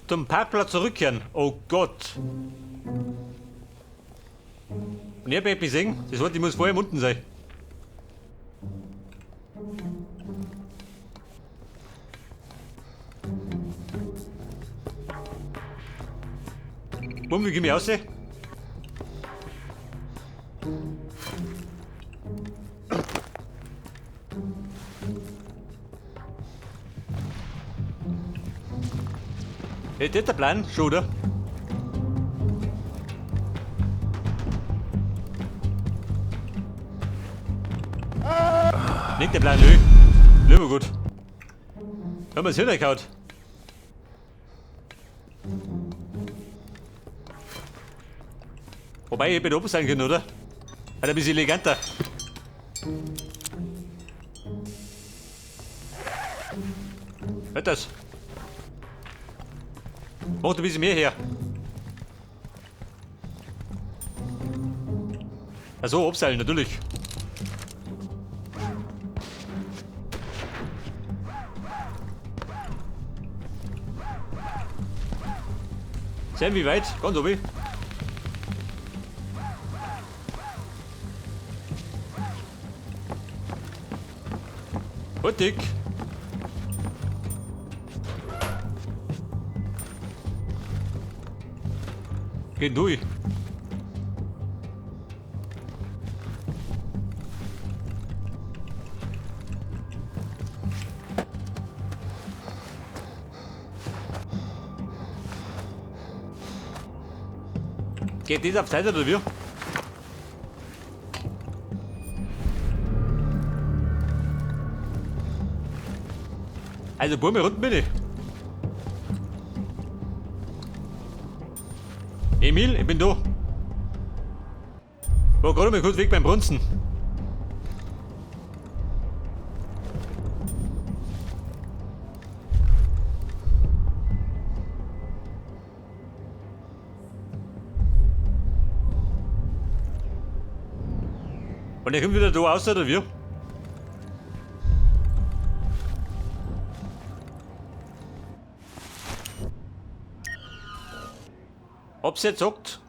Zum Parkplatz zurückkehren. Oh Gott. Und ich hab etwas gesehen. Das heißt, ich muss vorher unten sein. Bumm, wie komm ich raus? Hey, das ist der Plan, schon, oder? Nicht der Plan, nö. Lieber gut. Haben wir's hingehauen. Wobei, ich hätte oben sein können, oder? Hat ein bisschen eleganter. Hört das? Macht ein bisschen mehr her. Also, abseilen, natürlich. Sehen, wie weit? Ganz oben. Hurtig. Geht durch. Geht das auf Seite oder wie? Also Bäume unten bin ich. Emil, ich bin da. War gerade mal kurz weg beim Brunzen. Und er kommt wieder da raus, oder wie? Ob's jetzt sagt,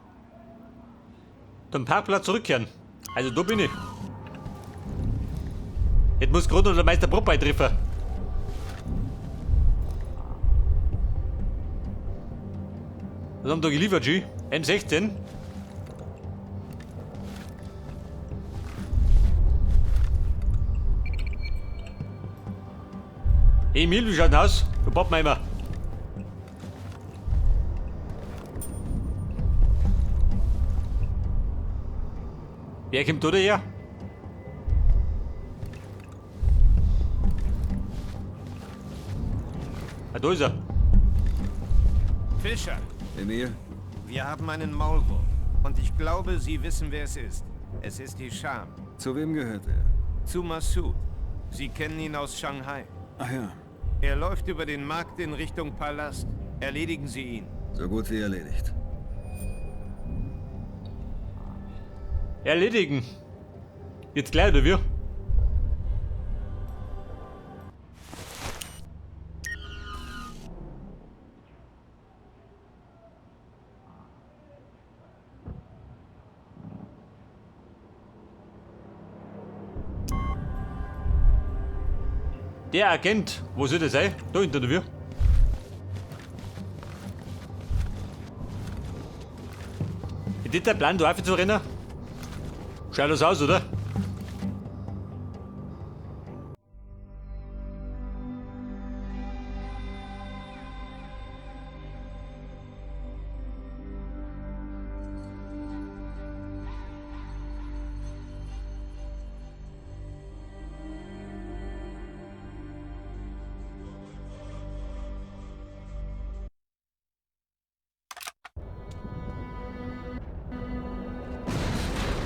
zum Parkplatz zurückkehren. Also da bin ich. Jetzt muss gerade noch der Meister Popeye treffen. Was haben wir da geliefert, G? M16. Emil, wie schaut denn aus? Du Pappenheimer. Wer kommt da her? Ah, da ist er. Fischer, Emil, wir haben einen Maulwurf. Und ich glaube, Sie wissen, wer es ist. Es ist Hisham. zu wem gehört er? Zu Massoud. Sie kennen ihn aus Shanghai. Ach ja, Er läuft über den Markt in Richtung Palast. Erledigen Sie ihn. so gut wie erledigt. Erledigen. Jetzt gleich, oder wie? Der Agent, wo soll der sein? Da hinten, oder wie? Ist das der Plan, da zu rennen? Schaut das aus, oder?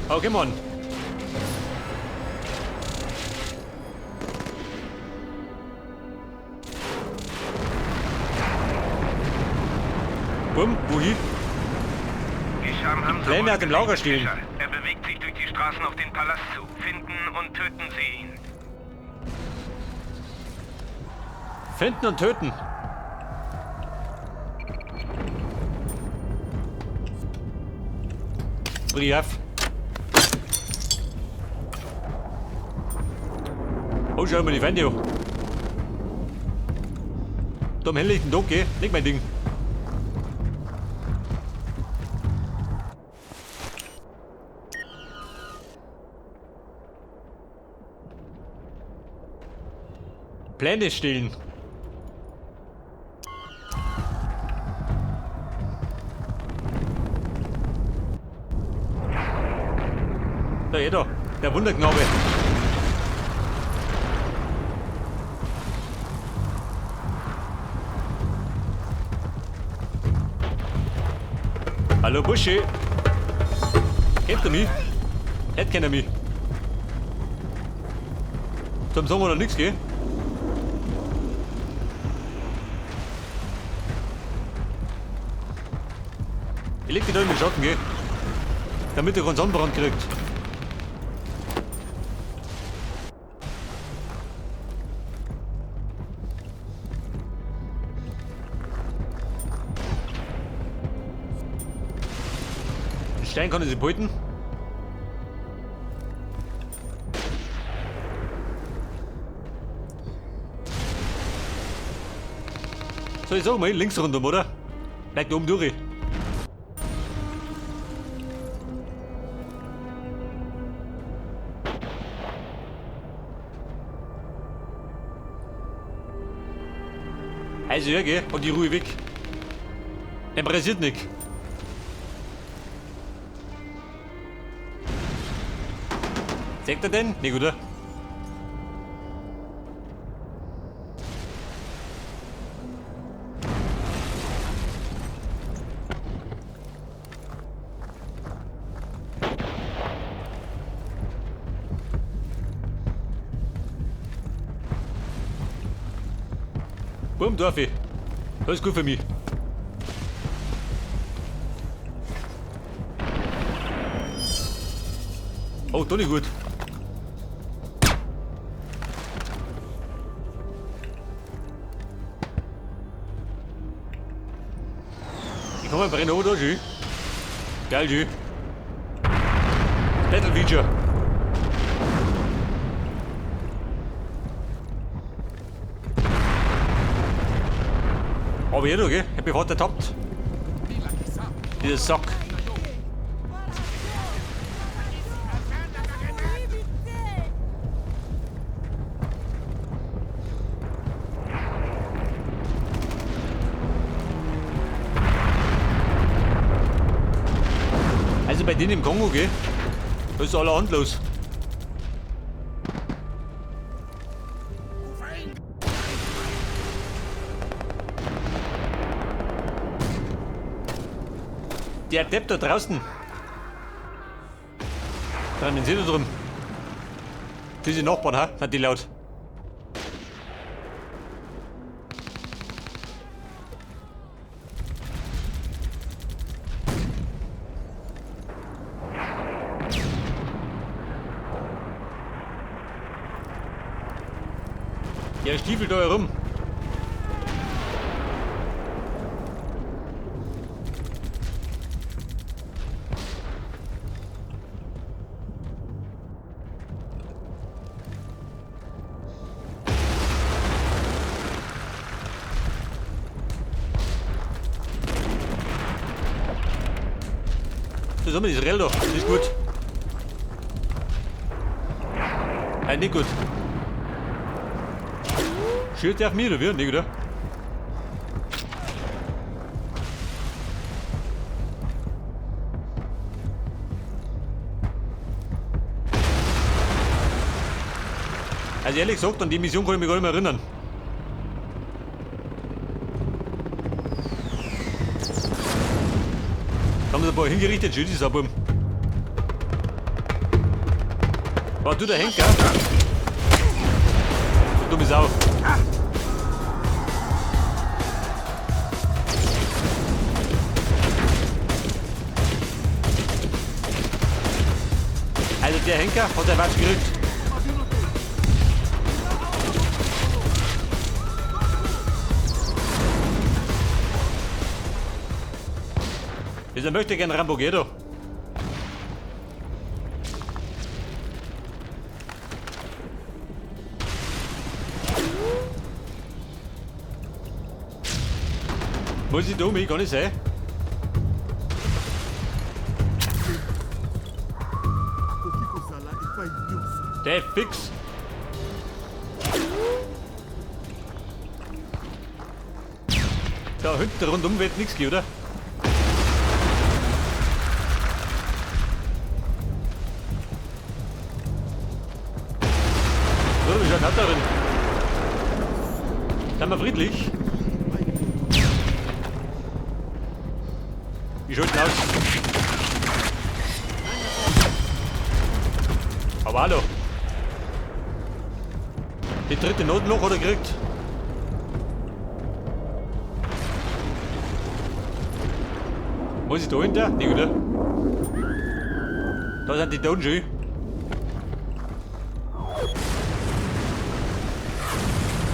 Okay, Mann. Bumm, wohin? Hisham Hamza Pläne wurde hat im Lager gelenkt, stehen. Fischer. Er bewegt sich durch die Straßen auf den Palast zu. Finden und töten Sie ihn. Finden und töten. Brief. Oh, schau mal die Feinde an. Da am helllichten Tag, gell? Nicht mein Ding. Pläne stehlen. Da, eh da. Der Wunderknabe. Hallo Buschi. Kennt er mich? Nicht kennt er mich. Zum Sagen oder nix, gell? Ich leg die da in den Schatten, gell? Damit er keinen Sonnenbrand kriegt. Den Stein kann ich sich behalten. So, ich sag mal, links rundum, oder? Bleibt oben durch. Also ja, gell? Und die Ruhe weg. Den pressiert nicht. Zeigt er denn? Nicht, oder? Boom, darf ich. Das ist gut für mich. Oh, doch nicht gut. Ich komme brennen da, schön. Geil, schön. Battle Feature. Aber hier, gell? Ich bin hart ertappt. Dieser Sack. Also bei denen im Kongo, gell? Da ist allerhand los. Der Depp da draußen. Da den See da drüben. Diese Nachbarn, ha? Sind die laut. Der stiefelt da herum. Das ist immer das Rell da. Das ist gut. Nein, nicht gut. Schürt der auf mich oder wie? Nicht, oder? Also ehrlich gesagt, an die Mission kann ich mich gar nicht mehr erinnern. Da haben sie ein paar hingerichtet, schön ist das. War du der Henker? Du dumme Sau. Also der Henker hat der Watsch gerückt. Dieser möchte gern Rambo, geh doch. Muss ich da um? Kann ich sein? Der fix. Da hinten rundum wird nichts gehen, oder? So, wie schaut das da drin? Sind wir friedlich? Wie schaut denn aus? Aber hallo. Die dritte Notenloch hat er gekriegt. Muss ich da hinter? Nee, oder? Da sind die Dungeon.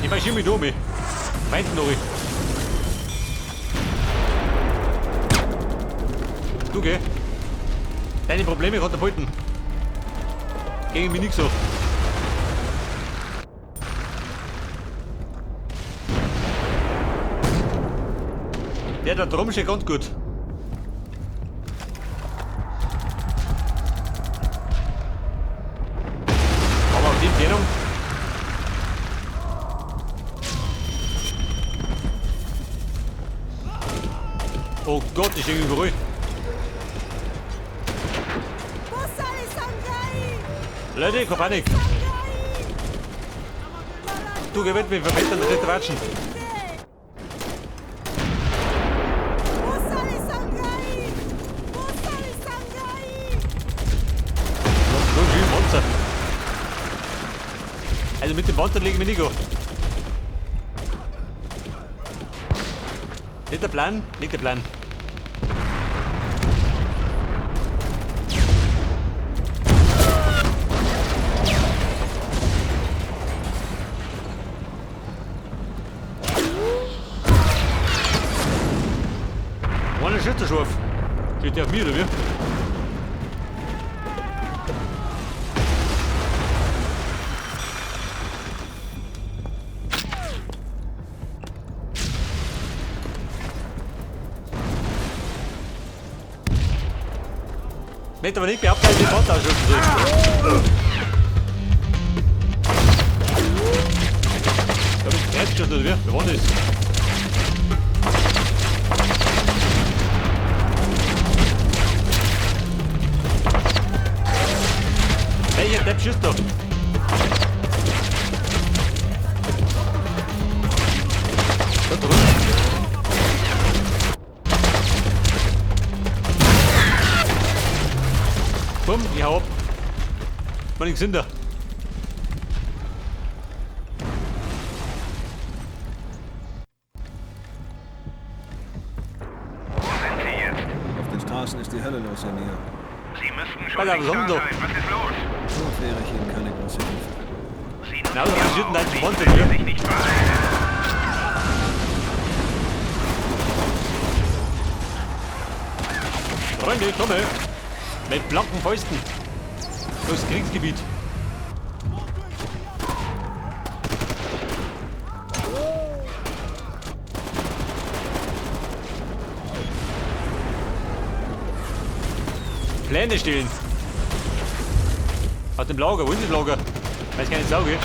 Ich marschiere mich da um. Meinten noch. Du geh. Deine Probleme katapulten. Gegen mich nicht so. Der da drum steht ganz gut. Aber auf die Entfernung. Oh Gott, ich stehe überall. Leute, keine Panik. Du, geh mit, wir verbessern das nicht watschen. Monster. Also mit dem Monster legen wir nicht an. Nicht der Plan, nicht der Plan. Einer schießt der scharf. Steht der auf mich, oder wie? Möchte aber nicht behaupten, dass ich den Bot ausschießen soll. Da bin ich Kreuz oder wie? Wer war das? Welcher Depp schießt da? Da drüben. Bumm, ich hau ab. Mann, ich sind da. Wo sind Sie jetzt? Auf den Straßen ist die Hölle los, Emir. Sie müssten schon Alter, längst was da haben sein. Was ist los? Dort wäre ich Ihnen keine große Hilfe. Sie Na, nutzen aber Ihre wir schießen Augen einen Monster wenn hier. Sie sich nicht beeilen. Freunde, komme! Mit blanken Fäusten. Durchs Kriegsgebiet. Pläne stehlen. Aus dem Lager, wo ist das Lager? Weiß gar nicht, Sauge.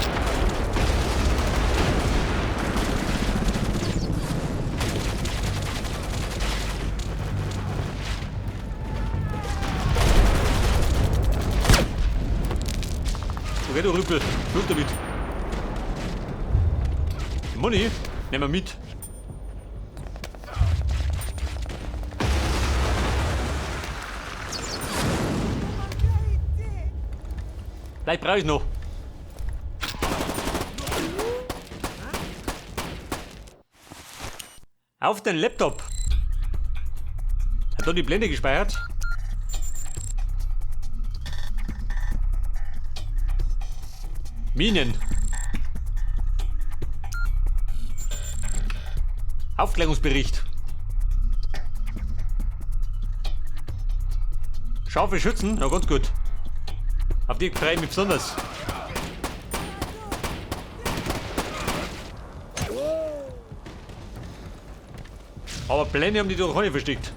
Okay, du Rüppel. Schluss damit. Money, nehmen wir mit. Vielleicht brauche ich noch. Auf den Laptop. Hat da die Blende gespeichert? Minen. Aufklärungsbericht. Scharfe Schützen, na ganz gut. Auf die freue ich mich besonders. Aber Pläne haben die doch auch nicht versteckt.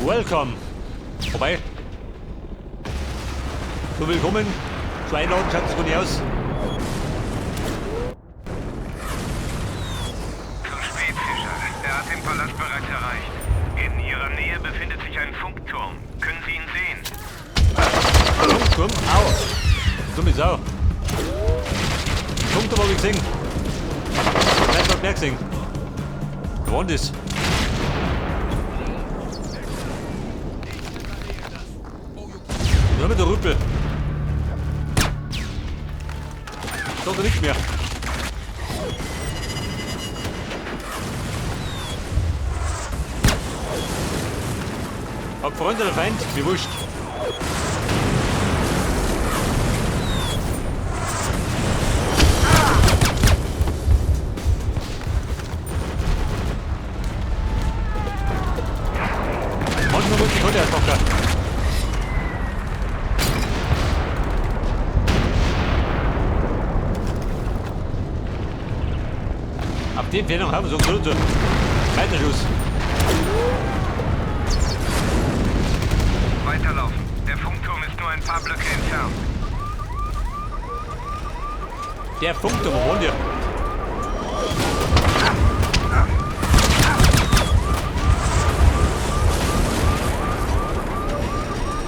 Welcome! Wobei, so willkommen, so einladen schaut es gar nicht aus. Zu spät, Fischer. Er hat den Palast bereits erreicht. In Ihrer Nähe befindet sich ein Funkturm. Können Sie ihn sehen? Funkturm? Au! Dumme Sau. Funkturm hab ich gesehen. Vielleicht hat mehr gesehen. Wo war denn das? Nur mit der Rüppel. Da hat er nichts mehr. Ob Freund oder Feind, mir wurscht. Manchmal muss ich heute erst locker. Ab dem Entfernung haben wir so runter. Weiterschuss. Weiterlaufen. Der Funkturm ist nur ein paar Blöcke entfernt. Der Funkturm, wo wohnt ihr?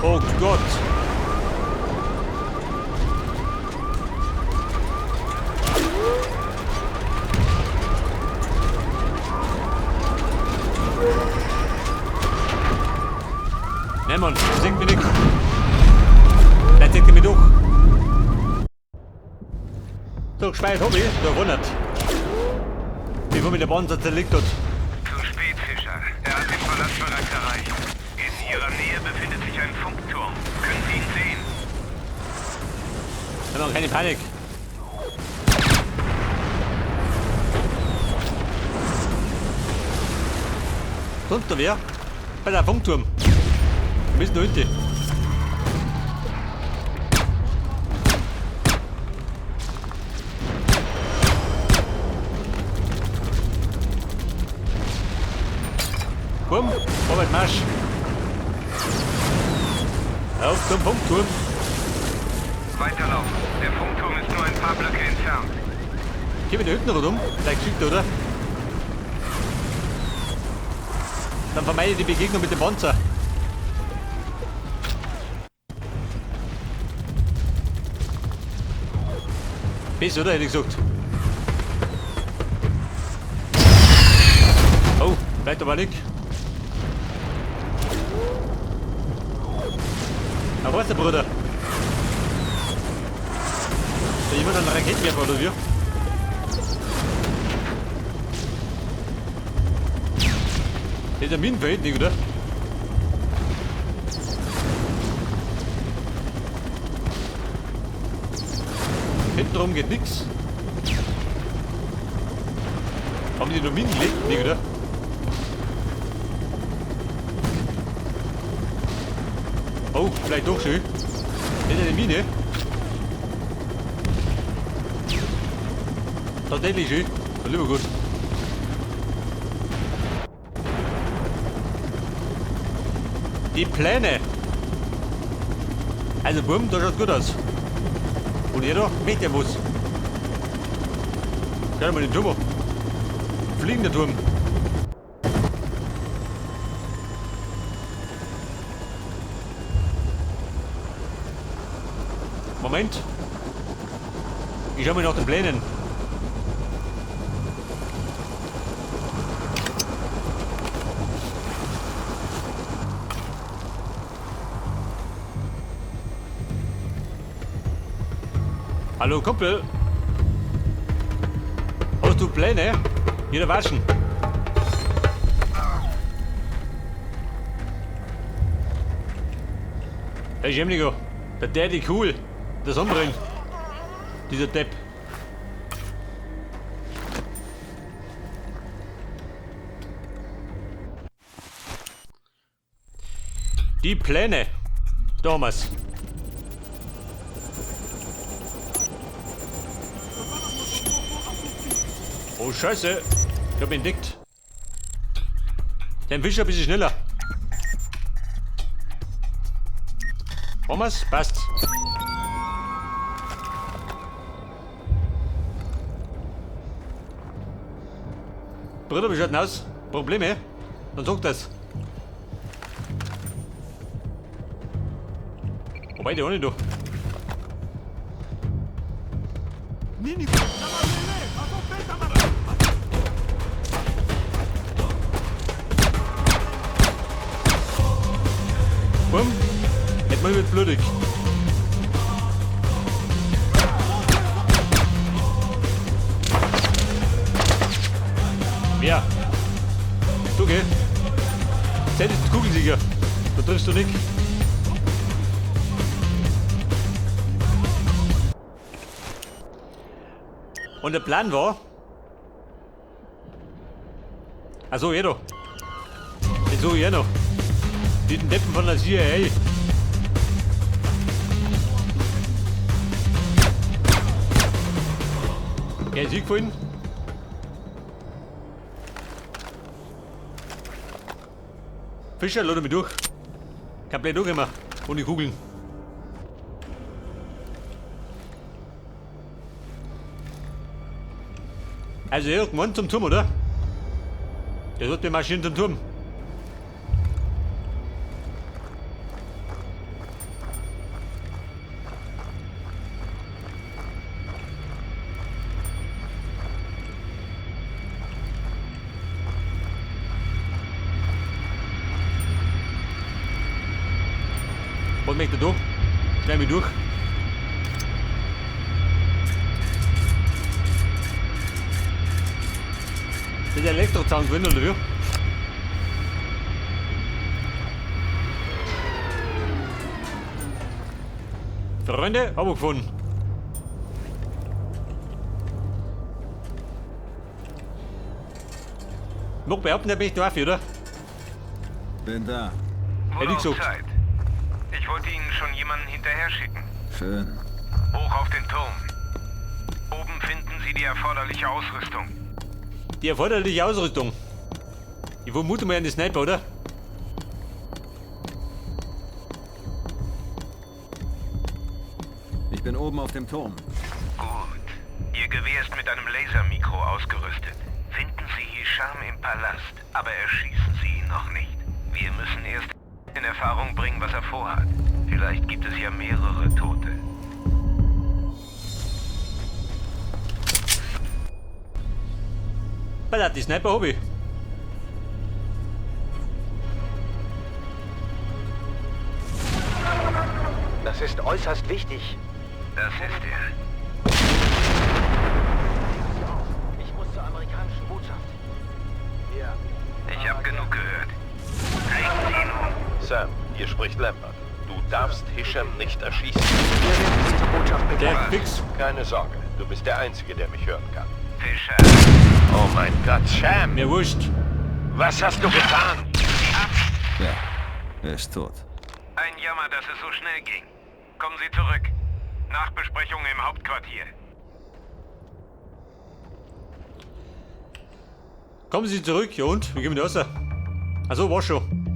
Oh Gott. Nein, Mann, das singt mir nichts. Vielleicht singt er mich doch. So, gespeichert hab ich, da 100. Bevor mir der Panzer zerlegt hat. Zu spät, Fischer. Er hat den Palast bereits erreicht. In Ihrer Nähe befindet sich ein Funkturm. Können Sie ihn sehen? Nein, Mann, keine Panik. Sonst da wer? Bei der Funkturm. Wir müssen da hinten. Komm, vorwärts Marsch. Auf zum Funkturm. Weiterlaufen. Der Funkturm ist nur ein paar Blöcke entfernt. Geh mit der Hütten rundum. Gleich geschickt, oder? Dann vermeide ich die Begegnung mit dem Panzer. Besser, oder? Hätte ich gesagt. Oh, bleibt aber nicht. Na, wo ist der Bruder? Da jemand einen Raketenwerfer oder wie? Das ist ein Minenfeld, nicht, oder? Hintenrum geht nix. Haben die noch Minen gelegt, nicht, oder? Oh, vielleicht doch schön. Das ist eine Mine. Tatsächlich schön. Lieber gut. Die Pläne. Also bumm, da schaut gut aus. Und jeder möchte ja was. Schau mal den Turm an. Fliegender Turm. Moment. Ich schau mal nach den Plänen. Hallo Kumpel. Hast du Pläne? Hier waschen. Hey Schemnigo, der Daddy cool. Das umbringen. Dieser Depp. Die Pläne. Da haben wir's. Oh Scheiße. Ich hab ihn entdeckt. Den Fischer ein bisschen schneller. Haben wir's? Passt. Bruder, wie schaut denn aus? Probleme? Dann sag das. Wobei, die auch nicht da. Bumm. Hätte man mit blutig. Wer? Du geh. Zeit ist kugelsicher. Da triffst du nicht. Und der Plan war. Achso, eh da. Den suche ich eh noch. Diesen Deppen von der CIA. Er ist gefallen. Fischer, lade mich durch. Kein Blei durchkommen. Ohne Kugeln. Also irgendwann zum Turm, oder? Der wird wir marschieren zum Turm. Was möchte er da? Schneid mich durch. Das ist ein Elektrozaun gewinnt, oder wie? Freunde, hab ich gefunden. Ich mag behaupten, der bin ich da, oder? Bin da. Hätte ich gesagt. Zeit. Ich wollte Ihnen schon jemanden hinterher schicken. Schön. Hoch auf den Turm. Oben finden Sie die erforderliche Ausrüstung. Die erforderliche Ausrüstung. Ich vermute mal an die Sniper, oder? Ich bin oben auf dem Turm. Gut. Ihr Gewehr ist mit einem Lasermikro ausgerüstet. Finden Sie Hisham im Palast, aber erschießen Sie ihn noch nicht. Wir müssen erst in Erfahrung bringen, was er vorhat. Vielleicht gibt es ja mehrere Tote. Pass auf, die Sniper hab ich. Das ist äußerst wichtig. Das ist er. Ich muss zur amerikanischen Botschaft. Ja. Ich habe genug gehört. Legen Sie ihn um. Sam, hier spricht Lambert. Du darfst Hisham nicht erschießen. Wir werden Sie zur Botschaft Der begleiten. fix. Keine Sorge, du bist der Einzige, der mich hören kann. Fischer. Oh mein Gott, Sam! Mir wurscht. Was hast du getan? Ja, er ist tot. Ein Jammer, dass es so schnell ging. Kommen Sie zurück. Nachbesprechung im Hauptquartier. Kommen Sie zurück, ja und? Wie gehen wir da raus? Achso, war schon.